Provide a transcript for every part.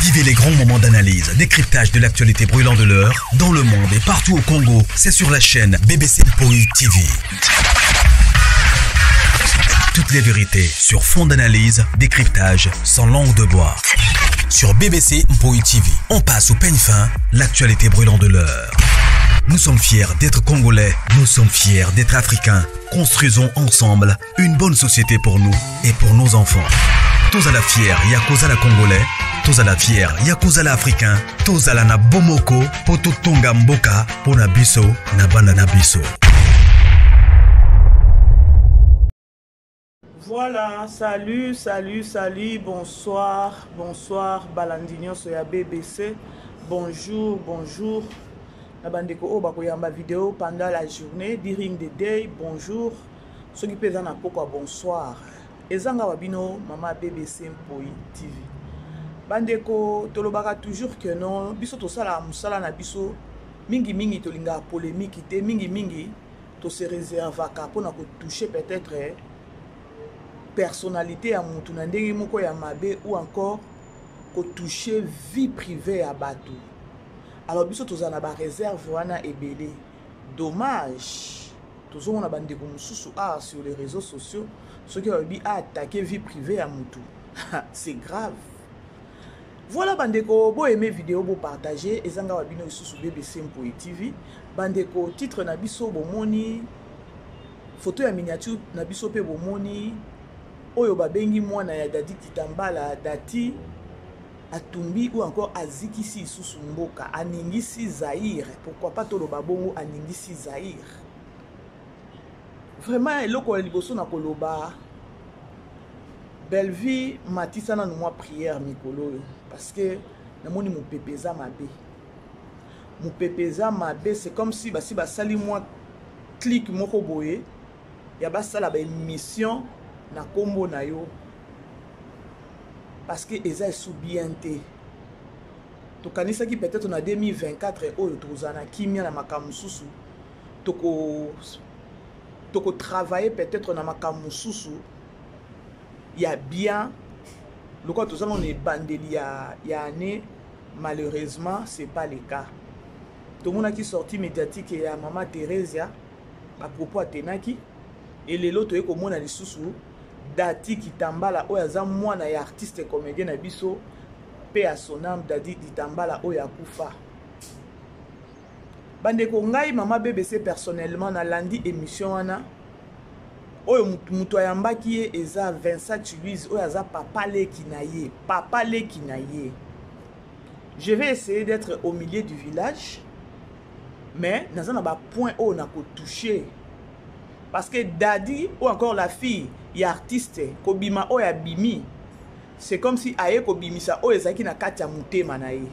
Vivez les grands moments d'analyse, décryptage de l'actualité brûlante de l'heure, dans le monde et partout au Congo. C'est sur la chaîne BBC Mpoi TV. Toutes les vérités sur fond d'analyse, décryptage, sans langue de bois. Sur BBC Mpoi TV, on passe au peigne fin l'actualité brûlante de l'heure. Nous sommes fiers d'être Congolais, nous sommes fiers d'être Africains. Construisons ensemble une bonne société pour nous et pour nos enfants. Tous à la fière, Yakuza la Congolais, tous à la fière, Yakuza la Africain, tous à la na Bomoko, Poto Tonga Mboka, Pona Biso, na Bana na Biso. Voilà, salut, salut, salut, bonsoir, bonsoir, balandi nyonso ya BBC. Bonjour, bonjour. Na bandeko oyo bakoyamba vidéo pendant la journée, during the day, bonjour. Soki mpe eza na pokwa, bonsoir. Eza nga wa bino mama BBC Mpoi TV. Bandeko, tolobaka toujours que non, biso tosalaka mosala na biso mingi mingi, tolingaka polémique te, mingi mingi tose réservaka mpona kotouche peut-être personnalité ya mutu na ndenge moko ya mabe ou encore kotouche vie privée ya bato. Alors biso tozala na baréserve wana ebele. Dommage, tozomona bandeko mosusu awa sur les réseaux sociaux, soki balobi aattaquer vie privée ya mutu, c'est grave. Voilà bandeko, boaime vidéo, bopartage. Ezanga wa bino lisusu BBC Mpoi TV. Bandeko, titre na biso bomoni, photo ya miniature na biso mpe bomoni, oyo babengi mwana ya Dadi Kitambala, Dati atumbi ou encore azikisi lisusu mboka, aningisi Zaïre. Pourquoi pas toloba bongo, aningisi Zaïre. Vraiment, eloko ya liboso na koloba, Bellevue matisa nanu mwa prière mikolo oyo, parce que namoni mopepe eza mabe, mopepe eza mabe. C'est comme si basi basali mwa clique moko boye ya basala baémission na nkombo na yo, parce que eza esu bien te. Tokanisaki peut-être na 2024 oyo tokozala na kimia na makambo mosusu, tokotravaille peut-être na makambo mosusu ya bien, lokola toza nano ebandeli ya année. Malheureusement, c'est pas le cas. Tomonaki sortie médiatique ya mama Theresia, bapropos atenaki. Elelo toye komona lisusu Dati Kitambala oyo aza mwana ya artiste comédien na biso mpe ya sonam Dadi Ditambala oyo akufa. Bandeko, ngai mama BBC personnellement nalandi émission wana oyo moto ayambaki ye eza Vincent Louise, oyo aza papa leki na ye, papa leki na ye. Je vais essayer d'être au milieu du village, mais naza na bapoint oyo nakotouche, parce que Dadi ou encore la fille ya artiste kobima oyo abimi, c'est comme si aye kobimisa oyo ezalaki na kati ya motema na ye.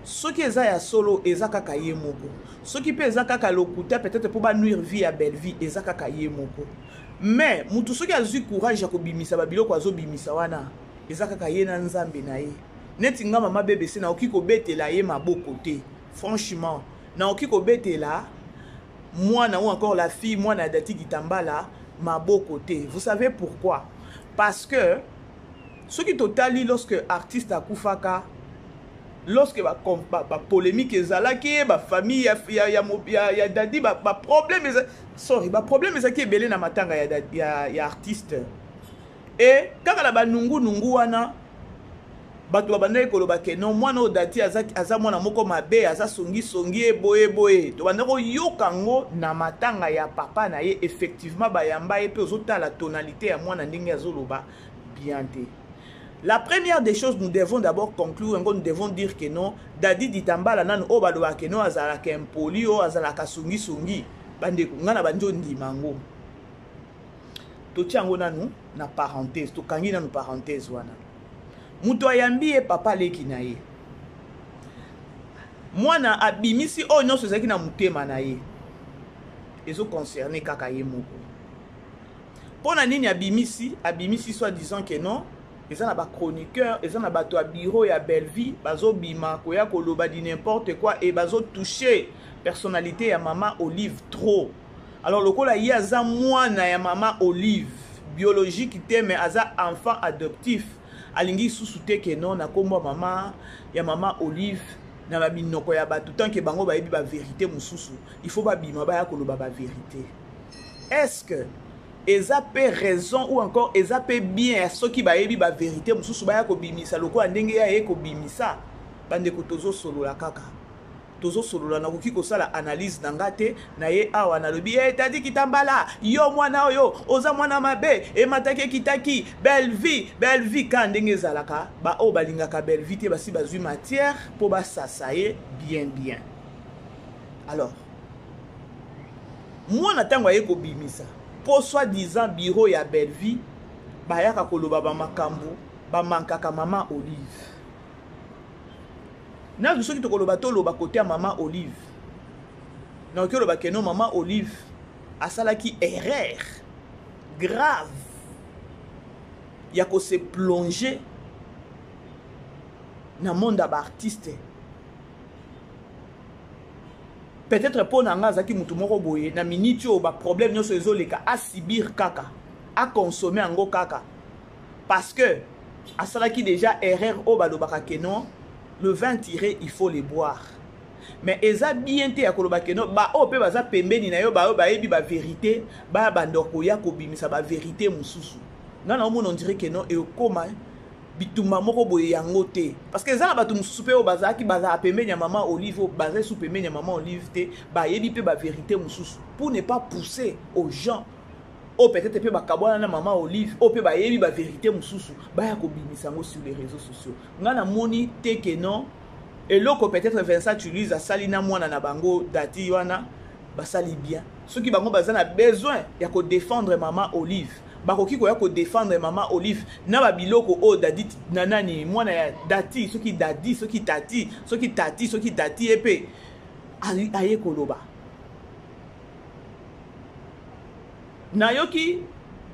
Soki eza ya solo, eza kaka ye moko. Soki mpe eza kaka lokuta, peut-être mpo banuire vie ya Bellevue, eza kaka ye moko. Mais mutu soki azwi courage ya kobimisa babiloko azobimisa wana, eza kaka ye na Nzambe na ye. Neti nga mama BBC, nakoki kobetela ye maboko te. Franchement, nakoki kobetela mwana ou encore la fille, mwana ya Dati Kitambala, maboko te. Vous savez pourquoi? Parce que soki totali, lorsque artiste akufaka, lorsque bapolémique ezalaki, bafamille ya Dadi, baproblème eza, sorry, baproblème ezalaki ebele na matanga ya artiste. E kaka na banungunungu wana, bato babandaki koloba ke non, mwana oyo Dati aza mwana moko mabe, aza songisongi, eboye boye. Tobandaki koyoka yango na matanga ya papa na ye. Effectivement, bayamba ye mpe ozotala tonalité ya mwana ndenge azoloba bien te. La première des choses, nous devons d'abord conclure, nous devons dire que non, Dadi Ditambala nanu oyo balobaka ke non, azalaka impoli, oyo azalaka songisongi. Bandeko, ngai na bandi ondima yango. Totia yango nanu na parenthèse, tokangi nanu parenthèse wana. Moto ayambi ye, papa leki na ye, mwana abimisi oyo nyonso ezalaki na motema na ye, ezoconcerne kaka ye moko. Mpo na nini abimisi? Abimisi soit disant que non, eza na bachroniqueur, eza na bato ya bureau ya Bellevue, bazobima koya koloba di n'importe quoi e bazotouche personnalité ya mama Olive trop. Alors lokola ye aza mwana ya mama Olive biologique te, mais aza enfant adoptif. Alingi lisusu te ke non na kombo ya mama ya mama Olive na ba minoko ya bato tant que bango bayebi ba vérité mosusu, il faut babima baya koloba ba vérité. Est-ce que eza pe raison ou encore eza pe bien ya soki bayebi ba vérité mosusu baya kobimisa lokola ndenge ya ye kobimisa? Bandeko, tozosolola kaka, tozosolola, nakoki kosala analyse na nga te. Na ye awa nalobi e Tadi Kitambala, yo mwana oyo oza mwana mabe, emataki ekitaki Bellevie, Bellevie ka ndenge ezalaka. Baoyo balingaka Bellevie te basi bazwi matière mpo basasa ye bien bien. Alors mwana ntango aye kobimisa mpo soi-disant bureau ya Bellevie bayaka koloba bamakambo bamankaka mama Olive. Nazo soki tokoloba, toloba kote ya mama Olive, nakoki oloba keno mama Olive asalaki erreur grave ya kose plonger na monde ya baartiste. Peut-être mpo na nga azalaki motu moko boye na miniti oyo baproblème nyonso ezoleka, asubir kaka, aconsommer yango kaka, parce que asalaki déjà erreur oyo balobaka ke non, le vin tiré, il faut le boire. Mais eza bien te ya koloba ke non, baoyo mpe baza pembeni na yo, baoyo bayebi bavérité, baya banda koya kobimisa bavérité mosusu. Nga na omona on dirait ke non, ekokoma bitumba moko boye yango te, parce que eza na bato mosusu mpe oyo bazalaki, bazala pembeni ya mama Olive, oyo baza esu pembeni ya mama Olive te, bayebi mpe bavérité mosusu. Pour ne pas pousser aux gens oyo peut-être mpe bakabwana na mama Olive, oyo mpe bayebi bavérité mosusu, baya kobimisa yango sur les réseaux sociaux, ngai namoni te ke non, eloko peut-être Vincent Tulise asali na mwana na bango Dati wana, basali bien. Soki bango baza na besoin ya kodéfendre mama Olive, bakoki koya kodéfendre mama Olive na babiloko oyo Dadi na nani, mwana ya Dati, soki Dadi, soki Tati, soki Tati, soki Dati, ye mpe aye koloba. Nayoki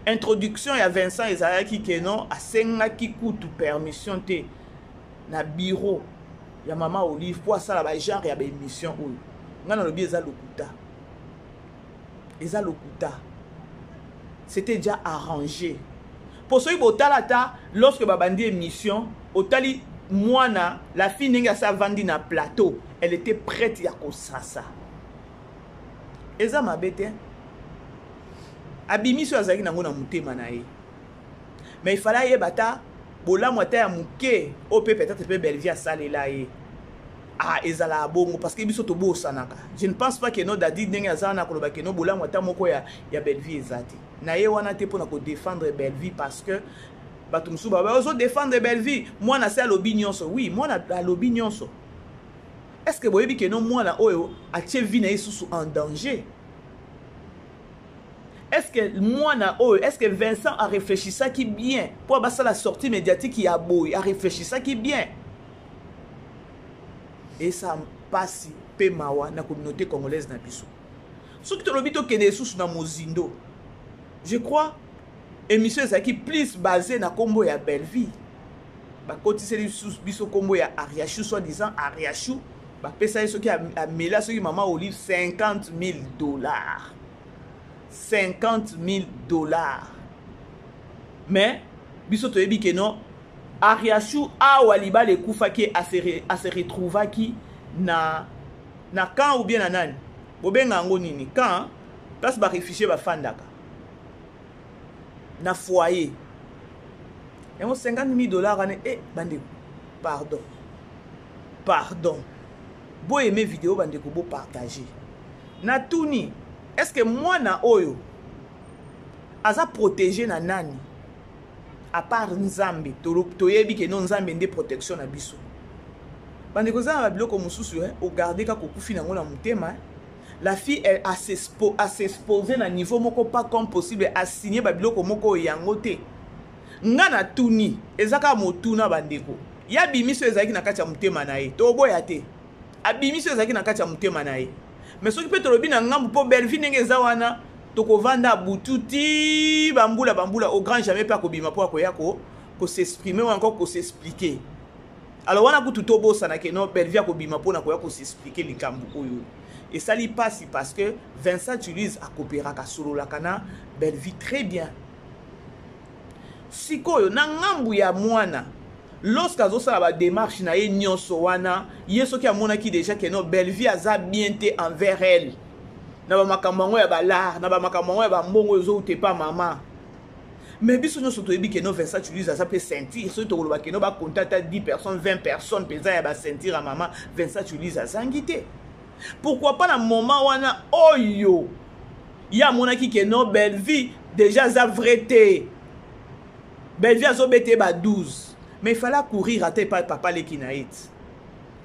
introduction ya Vincent ezalaki ke non, asengaki kutu permission te na bureau ya mama Olive mpo asala bagenre ya baémission oyo. Ngai nalobi eza lokuta, eza lokuta, c'était déjà arrangé. Mpo soki botala ata lorsque babandi émission, otali mwana, la fille, ndenge asa avandi na plateau, elle était prête ya kosasa. Eza mabe te, abimisi oyo azalaki nango na motema na ye, mais il fallait ayeba ata bolamu ata ya moke oyo mpe peut-être mpe Bellevie asalela ye. Ah, ezalaka bongo parce que biso tobosanaka. Je ne pense pas ke no Dadi ndenge aza wana koloba ke no bolamu ata moko ya Bellevie eza te na ye wana te mpona kodéfendre Bellevie, parce que bato mosusu baba ozodéfendre Bellevie, mwana se alobi nyonso. Oui, mwana alobi nyonso. Est ce que boyebi ke no mwana oyo atie vie na ye susu en danger? Est ce que mwana oyo, est ce que Vincent arefléchisaki bien mpo basala sortie médiatique ya boye? Arefléchisaki bien? Esa mpasi mpe mawa na communauté congolaise na biso. Soki tolobi tokende lisusu na mozindo, je crois émission ezalaki plus basé na nkombo ya Bellevie. Bakotiseli biso nkombo ya Ariachu, soi disant Ariachu bapesa ye soki amela soki mama Olive 50 000 $, 50 000 $. Mais biso toyebi ke non, Ariachu awa libala ekufaki, ase retrouvaki na camp ou bien na nani, bobenga yango nini, camp, place baréfugiés bafandaka, na foyer yango. 50 000 $ wana e, bandeko, pardon, pardon, boaime video, bandeko, bopartage. Natuni, est ce que mwana oyo aza protégé na nani à part Nzambe? Toyebi ke no, Nzambe nde protection na biso. Bandeko, eza na babiloko mosusu ogarde kaka, okufi nango na motema. La fille, elle as'expose na niveau moko pas comme possible, asigne babiloko moko oyo yango te. Nga na tuni, eza kaka motuna, bandeko. Ye abimisi oyo ezalaki na kati ya motema na ye, toboya te, abimisi oyo ezalaki na kati ya motema na ye. Mais soki mpe tolobi na ngambu mpo Bellevie ndenge eza wana, tokovanda butu ti bambula bambula, au grand jamais mpe akobima mpo akoya kos'exprimer ou encore kos'expliquer. Alors wana kutu tobosana ke no, Bellevie akobima mpona koya kos'expliquer. Likambo oyo esali mpasi parce que Vincent Tulise akopéraka, asololaka na Bellevie très bien. Sikoyo na ngambu ya mwana Lorsque azosala badémarche na ye nyonso wana, ye soki amonaki déjà que non, Bellevie aza bien te envers elle, na bamakambo yango ya balare, na bamakambo yango ya bambongo ezouta epa mama. Mais biso nyonso toyebi que non, Vincent Tulise aza mpe ceinture. Soki tokoloba que non, bakonta ata 10 personnes, 20 personnes mpenza ya baceinture ya mama, Vincent Tulise azangi te. Pourquoi pas na moment wana oyo ye amonaki que non, Bellevie déjà aza vrai te, Bellevie azobeta ye ba 12, mais il fallait courir ata epai papa leki na ye ti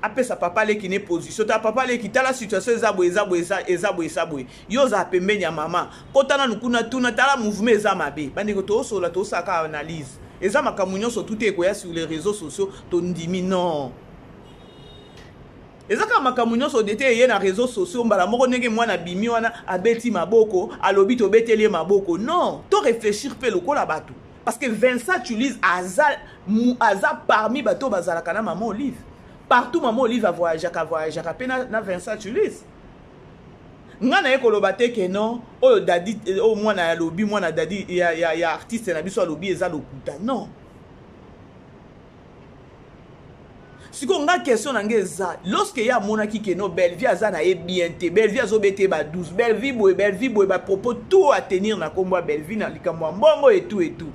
apesa papa leki ne position. Ta papa leki, tala situation eza boye, eza boye, eza boye, eza boye. Yo ozala pembeni ya mama, kota nanu kuna, tuna, tala mouvement eza mabe. Bandeko, toosolola, tosalaka analyse. Eza makambo nyonso tu te ekoya sur les réseaux sociaux tondimi. Non, eza kaka makambo nyonso de te eye na réseaux sociaux mbala moko. Ndenge mwana abimi wana, abeti maboko, alobi tobeteli ye maboko. Non, to réfléchir mpe lokola bato, parce que Vincent Tulise aza parmi bato oyo bazalaka na mama Olive. Partout mama Olive avoyageaka, avoyageaka mpe na Vincent Tulise. Nga na ye koloba te que non, oyo dadi, oyo mwana alobi, mwana dadi ya artiste na biso alobi eza lokuta. Non. Sikoyo nga question na nga eza: lorsque ye amonaki que non, Bellevie aza na ye bien te, Bellevie azobeta ye ba 12, Bellevie boye, Bellevie boye, bapropos tout à tenir na nkombo ya Bellevie na likambo ya mbongo etu etu,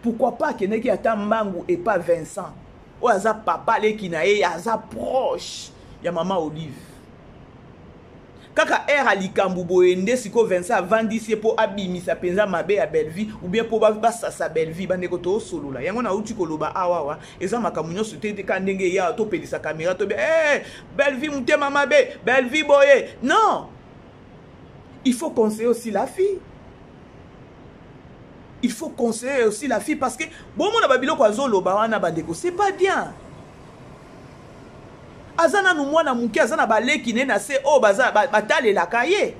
pourquoi pas akendaki ata mbangu epa Vincent oyo aza papa leki na ye, aza proche ya mama Olive? Kaka ere ya likambo boye nde sikoyo Vincent avandisi ye mpo abimisa mpenza mabe ya Bellevie ou bien mpo basasa Bellevie. Bandeko, toosolola yango. Nauti koloba awawa, eza makambo nyonso te te ka ndenge eya topelisa caméra, tobe hey, Bellevie motema mabe, Bellevie boye. Non, il faut conseiller aussi la fille, il faut conseiller aussi la fille, parce que bomona babiloko azoloba wana, bandeko, c'est pas bien. Aza nanu mwana moke, aza na baleki ne na se oyo batalelaka ye.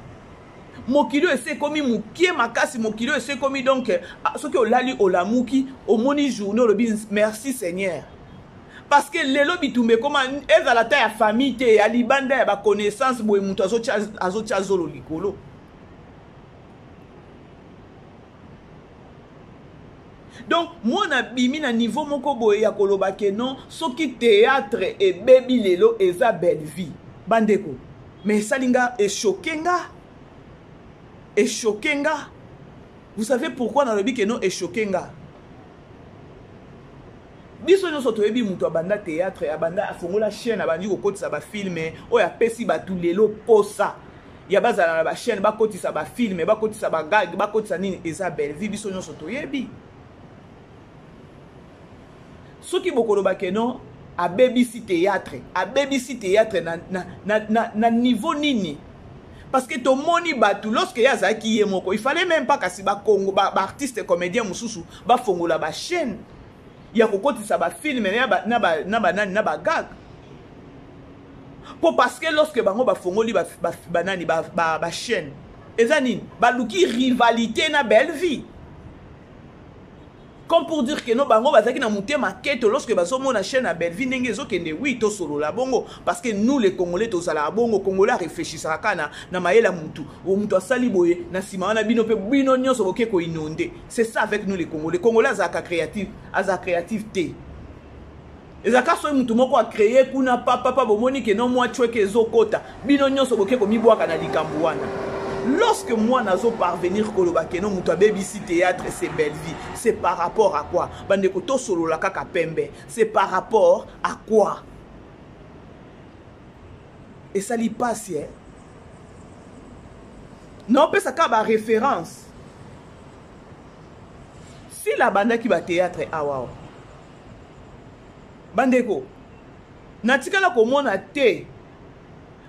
Mokili oyo esi ekomi mokie makasi, mokili oyo esi ekomi, donc soki olali, olamuki, omoni journée, olobi merci Seigneur, parce que lelo bitumba ekoma, ezala ta ya famille te, ya libanda, ya baconnaissance boye, moto azotia zolo likolo. Donc mwana bimi na niveau moko boye ya koloba que non, soki théâtre ebebi lelo eza Bellevie. Bandeko, mais esali nga, echoquer nga, echoquer nga. Vous savez pourquoi nalobi que non, echoquer nga? Biso nyonso toyebi moto abanda théâtre, abanda, afongola chaîne, abandi kokotisa bafilms oyo apesi bato lelo posa ya bazala na bachaîne, bakotisa bafilms, bakotisa bagag, bakotisa nini, eza Bellevie. Biso nyonso toyebi. Soki bokoloba que non, abebisi théâtre, abebisi théâtre na niveau nini? Parce que tomoni bato, lorsque ye azalaki ye moko, il fallait même pas kasi bakongo baartiste comédien mosusu bafongola bachaîne ya kokotisa bafilms na banani, na bagag, mpo parce que lorsque bango bafongoli banani, bachaîne, eza nini? Baluki rivalité na Bellevie, comme pour dire que no, bango bazalaki na motema keto lorsque bazomona chaîne ya Bellevie ndenge ezokende. Oui, tosolola bongo, parce que nous les Congolais tozalaka bongo. Congolais arefléchisaka kaka na mayele. Mutu moto asali boye na nsima wana, bino mpe, bino nyonso boke koinonder. C'est ça avec nous les Congolais. Congolais azalaka créatif, azalaka créatif te. Ezalaka soki mutu moko acréer kuna, papapa, bomoni que non, mwa cweke ezokota, bino nyonso boke komibwaka na likambo wana. Lorsque mwana azoparvenir koloba que non, moto abebisi théâtre c'est Bellevie, c'est par rapport à quoi? Bandeko, tosolola kaka pembe. C'est par rapport à quoi? Esali pasi, eh? Naopesa kaka baréférence. Sila abandaki bathéâtre awawa, bandeko, natikala komona te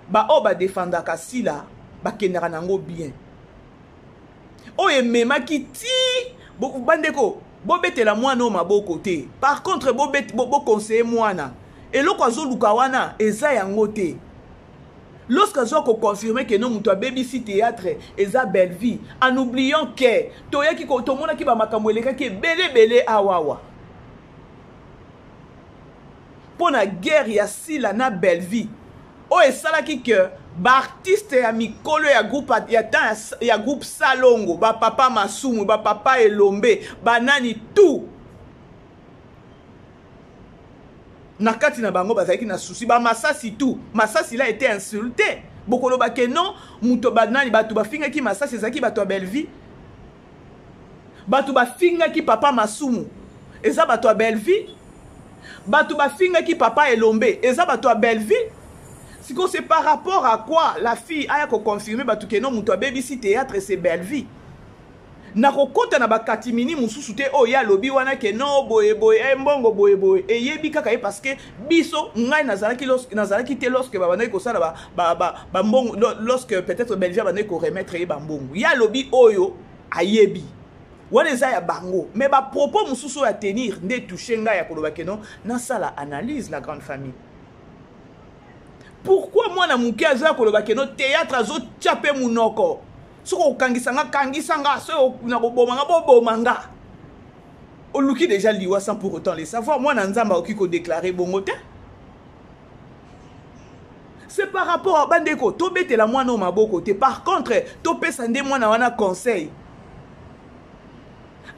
baoyo badefendaka Sila bakendaka nango bien. Oyo ememaki ti, bandeko, bobetela mwana oyo maboko te. Par contre, boconseiller mwana, eloko azoluka wana eza yango te. Lorsque azwa koconfirmer que non, moto abebisi théâtre eza Bellevie, en oubliant que toyaki, tomonaki bamakambo elekaki ebele ebele awawa mpo na guerre ya Sila na Bellevie, oyo esalaki que baartiste ya mikolo ya groupe ya temps ya groupe Salongo, bapapa Masumu, bapapa Elombe, banani tout. Na kati na bango bazalaki na souci ba masasi tout. Masasi là était insulté. Bokoloba que non, moto ba nani bato bafingaki masasi ezalaki bato ya Bellevue. Bato bafingaki papa Masumu eza bato ya Bellevue. Bato bafingaki papa Elombe eza bato ya Bellevue. Sikoyo c'est par rapport à quoi la fille aya ko confirmer bato que non moto abebisi théâtre c'est Bellevue. Nakokota na bakatimini mosusu te oyo ye alobi wana ke no boye boye eh, mbongo boye boye eyebi kaka ye parce que biso ngai nazalaki nazalaki te lorsque babandaki kosala ba, ba, ba, ba mbongo lorsque peut-être Belgique abandaki koremettre ye bambongo ye alobi oyo ayebi wana eza ya bango mais bapropos mosusu oyo ya tenir nde touche ngai ya koloba ke no nasala analyse la grande famille. Pourquoi mwana moke azoya koloba ke no théâtre azotya mpe monoko soki okokangisa nga kangisa nga soki nakoboma nga boboma nga oluki déjà liwa sans pour autant le savoir mwana nzambe akoki kodeklare bongo te. C'est par rapport à bandeko tobetela mwana oyo maboko te par contre topesa nde mwana wana conseil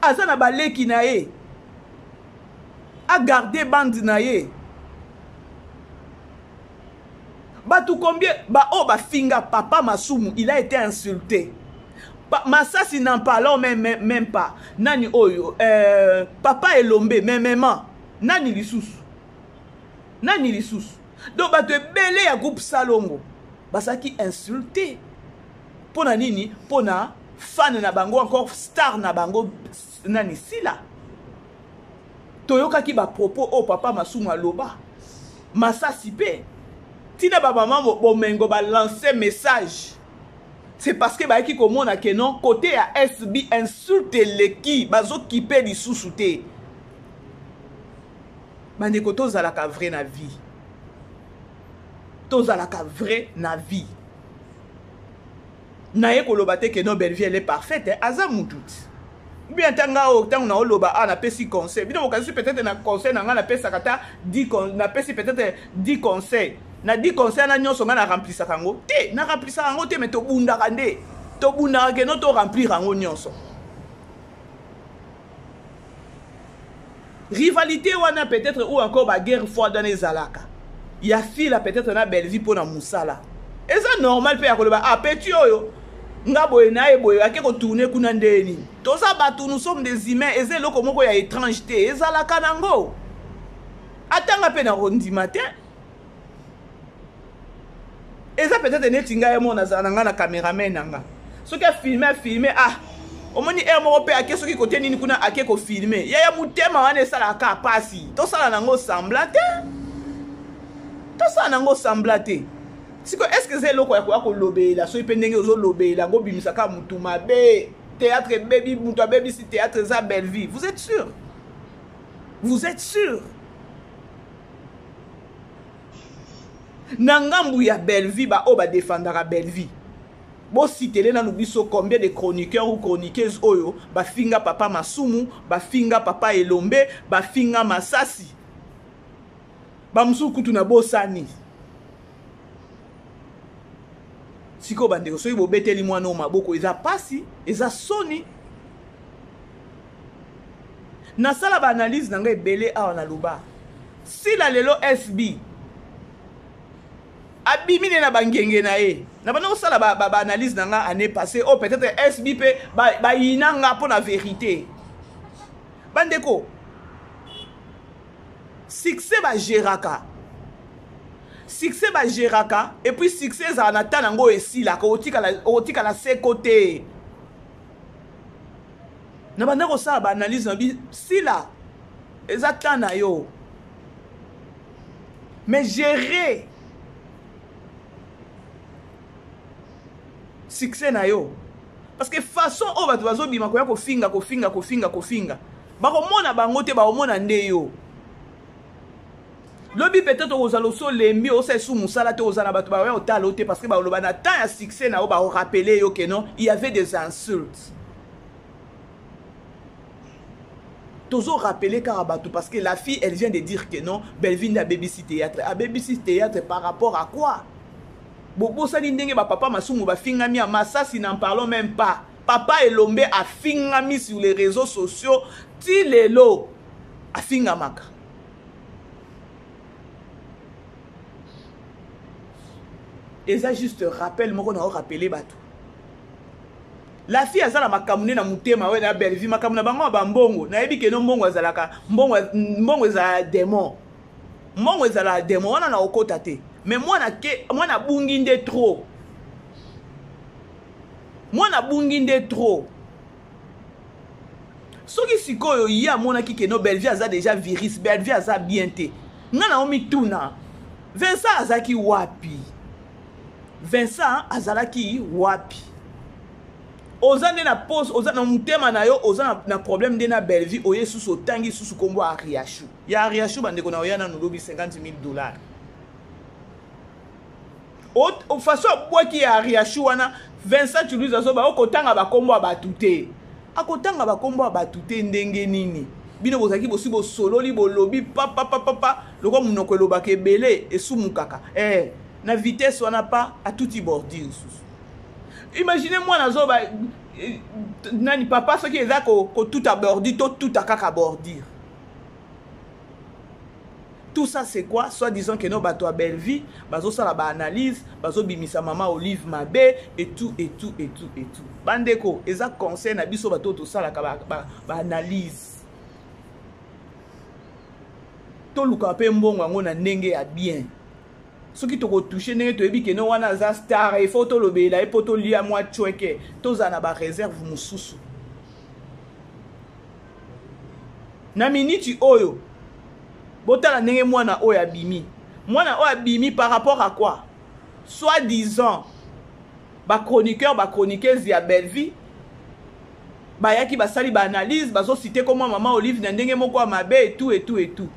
aza na baleki na ye agarde bande na ye bato combien baoyo bafinga papa Masumu il a été insulté. Masasi n'en parlons même, même, même pas. Nani oyo papa Elombe memema nani lisusu nani lisusu donc bato ebele ya groupe Salongo bazalaki insulté mpo na nini mpo na fan na bango encore star na bango nani Sila. Toyokaki ba propos oyo papa Masumu aloba masasi mpe ntina ba mama bomengo ba lancer message c'est parce que bayaki komona ke non côté ya SB insulte eleki bazokipe lisusu te. Bandeko tozalaka vrai na vie, tozalaka vrai na vie. Naye koloba te ke non Bellevue elle est parfaite eh, aza mutu ti bien ata nga oyo ntango naoloba a napesi conseil bino bokanisi peut-être na conseil na ngai napesaka ata 10 napesi peut-être 10 conseil na 10 conseil na nyonso ngai na remplisaka yango te na remplisaka yango te mais tobundaka nde tobundaka ke no to remplir yango nyonso. Rivalité wana peut-être ou encore ba guerre froide wana ezalaka ya fila peut-être na Bellevue mpo na mosala eza normal mpe ya koloba ah petit oyo nga boye na ye boye ake kotourne kuna nde nini toza bato nous sommes des humains eza eloko moko ya étrange te ezalaka nango atanga mpe na kondima te eza peut-être neti ngai moko nazala na ngai na cameraman na nga soki afilme afilme ah omoni aire moko mpe ake soki kote nini kuna ake kofilme yaya motema wana esalaka pasi tosala nango sembla te tosala nango sembla te siko est ce que eza eloko ya koya kolobela soki mpe ndenge ozolobela yango obimisaka motu mabe théâtre ebebi moto abebisi théâtre eza belle vie vous êtes sûr vous êtes sûr na ngambu ya Bellevue ba oyo badefendaka Bellevue bositele nanu biso combien de chroniqueurs ou chroniqueuses oyo bafinga papa Masumu bafinga papa Elombe bafinga Masasi bamosusu kutu na bosani sikoyo bandeko soki bobeteli mwana oyo maboko eza pasi eza soni. Nasala ba analyse na ngai ebele awa na loba Sila lelo SB abimi ne na bangenge na ye na banda kosala ba, ba, ba analyse na nga année passée oyo oh, peut-être SB mpe bayina ba nga mpo na vérité bandeko succès bagéraka succès bagéraka et puis succès ezala na temps yango oyo esilaka okotikala seko te. Na banda kosala ba analyse na bi sila eza temps na yo mais gérer succès na yo parce que façon oyo bato bazobima koya kofinga kofinga kofinga kofinga bakomona bango te bakomona nde yo lobi peut-être okozala osi olembi osala esu mosala te ozala na bato baoya otala yo te parce que baloba na temps ya succès na yo baorapele yo ke non il y avait des insultes. Tozo rappeler kaka bato parce que la fille elle vient de dire que non Bellevue nde abebisi théâtre abebisi théâtre par rapport à quoi bobosani ndenge ba papa Masumu bafingami ya Masasi n'en parlons même pas papa Elombe afingami sur les réseaux sociaux ti lelo afingamaka. Eza juste rappel moko na rappeler bato. La fille aza na makambo nde na motema oyo na Bellevue, makambo na bango ya bambongo. Nayebi keno mbongo azalaka mbongo, mbongo ezala demon, mbongo ezala demon wana na okota te. Mais mwana ke mwana abungi nde trop, mwana abungi nde trop. Soki sikoyo ye amonaki keno Bellevue aza déjà virus, Bellevue aza bien te, nga na omituna Vincent azalaki wapi? Vincent azalaki wapi? Oza nde na pose, oza na motema na yo, oza na problème nde na Bellevue, oye susu otangi susu kombo ya Ariachou. Ya Ariachou bandeko na oya nanu lobi 50 000 $. Façon abwaki ya Ariachou wana, Vincent Toulouse azoba okotanga bakombo ya bato te, akotanga bakombo ya bato te ndenge nini? Bino bozalaki bosi bosololi, bolobi papapapapa lokwa monoko elobaka ebele esumukaka na vitesse wana pa atuti bordure lisusu. Imagine mwana azoba nani papa, soki eza kotuta bordure, totuta kaka bordure. Tout ça, c'est quoi? Soit disant que no bato ya Bellevue bazosala baanalyse, bazobimisa mama Olive mabe et tout et tout et tout et tout. Bandeko, eza conseil na biso bato oyo tosalaka baanalyse, toluka mpe mbongo yango na ndenge ya bien. Soki tokotouche ndenge toyebi keno wana aza star, il faut tolobela ye mpo tolia mwa cweke, tozala na bareserve mosusu. Na miniti oyo, botala ndenge mwana oyo abimi, mwana oyo abimi par rapport à quoi? Soit disant bachroniqueur, bachroniqueuse ya Bellevue bayaki, basali baanalyse, bazociter komwa mama Olive na ndenge moko ya mabe et tout et tout et tout.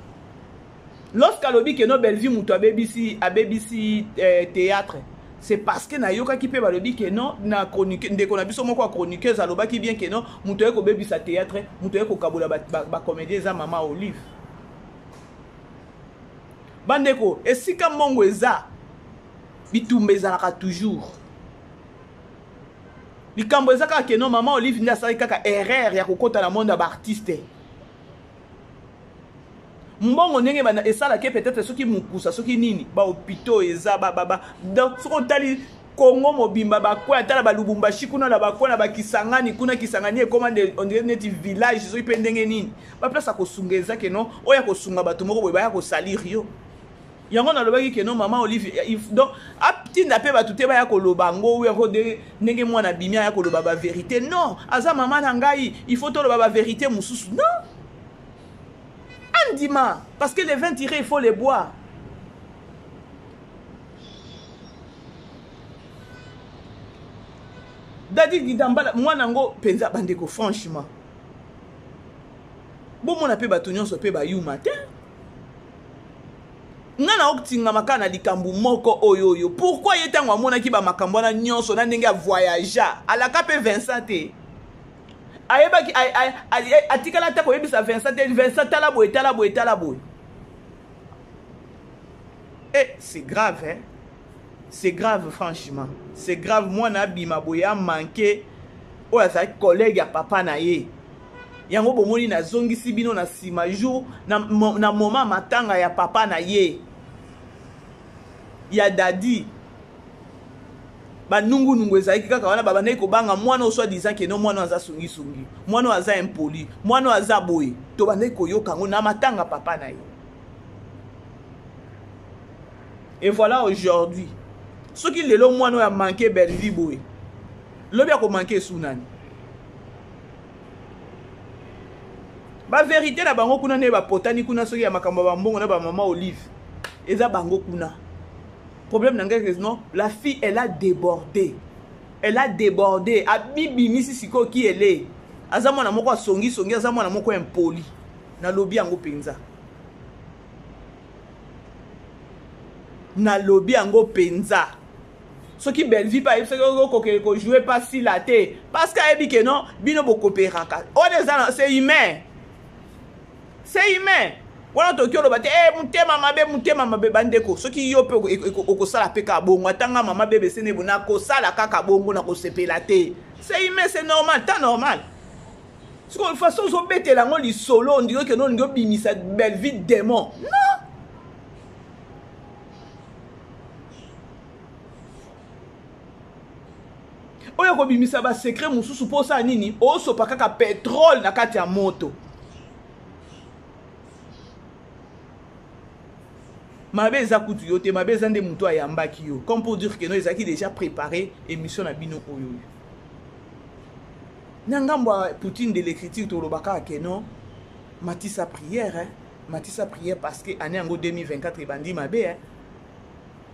Lorsque alobi keno Bellevue moto abebisi théâtre, c'est parce que nayokaki mpe balobi ke non, na chronique ndeko na biso moko ya chroniqueuse alobaki bien ke non, moto aye kobebisa théâtre, moto aye kokabola bacomédien eza mama Olive. Bandeko, esika mbongo eza, bitumba ezalaka toujours. Likambo eza kaka keno mama Olive nde asalaki kaka erreur ya kokɔta na monde ya baartiste. Mbongo ndenge esalaki peut-être soki mokusa, soki nini, bahôpitaux eza ba, donc soki otali Kongo mobimba, bakwe ata na balubumbashi kuna, na bakwe na bakisangani kuna, Kisangani ekoma neti village soki mpe ndenge nini. Baplace ya kosunga eza keno oyo ya kosunga bato moko boye baya kosalir yo. Yango nalobaki keno mama Olive donc atinda mpe bato te baya koloba yango yango ndenge mwana abimi aya koloba bavérité. Non, aza mama na ngai, il faut toloba bavérité mosusu. Non, andima, parce que les vins tirés, il faut les boire. Dadi Gidambala, mwana yango mpenza. Bandeko, franchement, bomona mpe bato nyonso mpe bayuma te. Nga na otingama kaka na likambo moko oyo. Pourquoi ye ntango amonaki bamakambo wana nyonso na ndenge avoyagea, alaka mpe Vincent te, ayebaki atikala ata koyebisa Vincent te: "Vincent, tala boye, tala boye, tala boye"? Eh, c'est grave, hein? C'est grave, franchement c'est grave. Mwana abima boye, amanke oyo azalaki collègue ya papa na ye. Yango bomoni, nazongisi bino na nsima jour na moment matanga ya papa na ye ya Dadi, banungunungu ezalaki kaka wana. Babandaki kobanga mwana oyo, soit disant keno mwana oyo aza songisongi, mwana oyo aza impoli, mwana oyo aza boye. Tobandaki koyoka yango na matanga papa na ye. Et voilà aujourd'hui, soki lelo mwana oyo amanke Bellevue boye, lobi akomanke esu nani? Bavérité na bango kuna nde bapotani kuna, soki ya makambo ya bambongo na bamama Olive eza bango kuna. Problème na ngai, non, la fille, elle a débordé, elle a débordé, abibimisi sikoyo ki ele aza mwana moko asongisongi, aza mwana moko impoli. Nalobi yango mpenza, nalobi yango mpenza. Soki Bellevue mpe ayebi soki okokende kojouer pa sila te, parce que ayebi ke non, bino bokopéraka wana eza, c'est humain, c'est humain. Wana toki oloba te motema mabe, motema mabe. Bandeko, soki yo mpe okosala mpe kaka bongo, atanga mama bebe senebo, nakosala kaka bongo, nakosepela te. C'est humain, c'est normal, temps normal. Sikoyo façon ozobetela yango lisolo, ondiri okende olingi obimisa Bellevue démon. Non. Oyo kobimisa ba secret mosusu mpo osala nini? Osopa kaka petrole na kati ya moto. Mabe eza kutu yo te, mabe eza nde moto ayambaki yo. Comme pour dire que non, ezalaki déjà préparé émission na bino oyo. Na ngambo ya Poutine de l'écriture toloba kaka que non, matisa prière, hein? Matisa prière parce que année yango 2024 ebandi mabe, hein?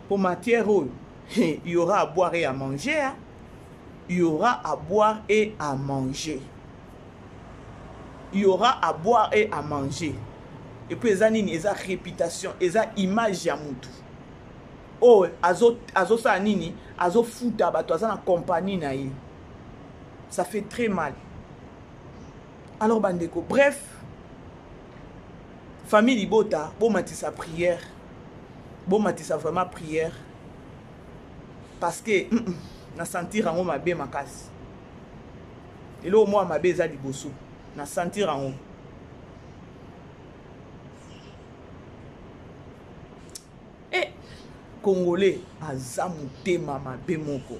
Pour matière oyo, il y aura à boire et à manger, hein? Il y aura à boire et à manger. Il y aura à boire et à manger. Et puis eza nini, eza réputation, eza image ya mutu. Oh, azo azo sala nini, azo futa bato, aza na compagnie na ye. Ça fait très mal. Alors bandeko, bref, famille libota, bomatisa prière. Bomatisa vraiment prière parce que na sentir yango mabe makasi. Eloko mwa mabe eza liboso, na sentir yango. Eh, Congolais aza motema mabe moko.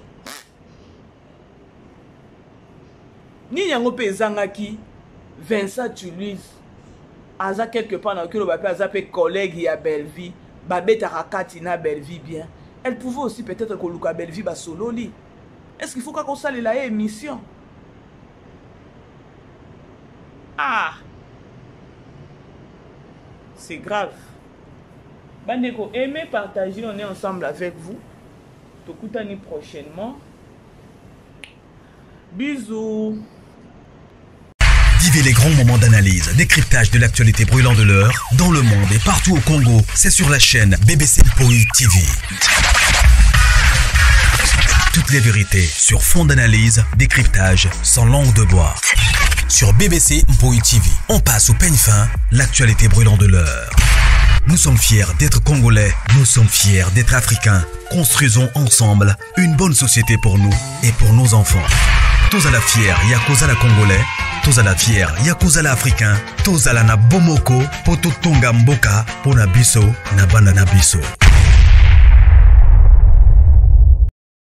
Nini yango mpe ezangaki Vincent Tuluise aza quelque part na koloba mpe aza mpe collègue ya Bellevue, babetaka kati na Bellevue bien. Elle pouvait aussi peut-être koluka Bellevue basololi. Est-ce qu'il faut kaka osalela ye émission? Ah, c'est grave. Bandeko, aimez, partagez, on est ensemble avec vous. Tokutani prochainement. Bisous. Vivez les grands moments d'analyse, décryptage de l'actualité brûlante de l'heure, dans le monde et partout au Congo. C'est sur la chaîne BBC Mpoi TV. Toutes les vérités sur fond d'analyse, décryptage, sans langue de bois. Sur BBC Mpoi TV, on passe au peigne fin l'actualité brûlante de l'heure. Nous sommes fiers d'être Congolais, nous sommes fiers d'être Africains. Construisons ensemble une bonne société pour nous et pour nos enfants. Tozala fier ya kozala Congolais, tozala fier ya kozala Africain, tozala na bomoko po totonga mboka po na biso na bana na biso.